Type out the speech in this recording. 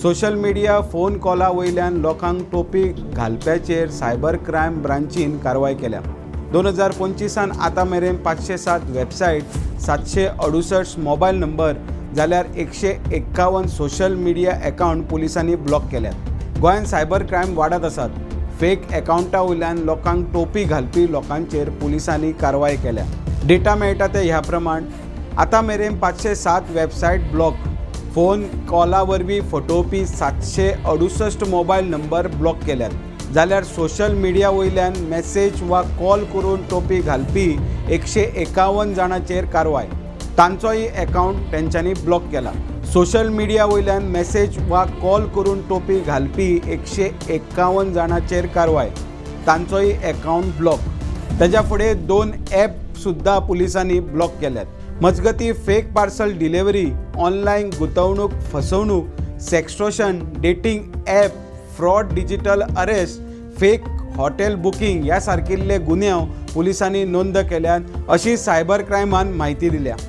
Social media phone कॉला वयल्यान लोकांक टोपी घालप्याचेर सायबर क्रायम ब्रांचीन कारवाय केल्या. 2025आन आतां मेरेन 507 वेबसायट, 768 मोबायल नंबर जाल्यार 151 सोशल मिडिया एकावंट पुलिसांनी ब्लॉक केल्यात. गोंयांत सायबर क्रायम वाडत आसात. फेक एकावंटा वयल्यान लोकांक टोपी घालपी लोकांचेर पुलिसांनी कारवाय केल्या. डेटा मेळटा ते ह्या प्रमाण आतां मेरेन 507 वेबसायट ब्लॉक, फोन कॉला वरवीं फटोवपी 768 मोबायल नंबर ब्लॉक केल्यात, जाल्यार सोशल मिडिया वयल्यान मॅसेज वा कॉल करून टोपी घालपी 151 जाणांचेर कारवाय, तांचोय एकावंट तेंच्यांनी ब्लॉक केला. सोशल मिडिया वयल्यान मॅसेज वा कॉल करून टोपी घालपी 151 जाणांचेर कारवाय, तांचोय एकावंट ब्लॉक. तेज्या फुडें दोन ॲप सुद्दां पुलिसांनी ब्लॉक केल्यात. मजगतीं, फेक पार्सल डिलिव्हरी, ऑनलायन गुंतवणूक फसवणूक, sextortion, dating app fraud, digital arrest, fake hotel booking ह्या सारकिल्ले गुन्यांव पुलिसांनी नोंद केल्यात अशी सायबर क्रायमान म्हायती दिल्या.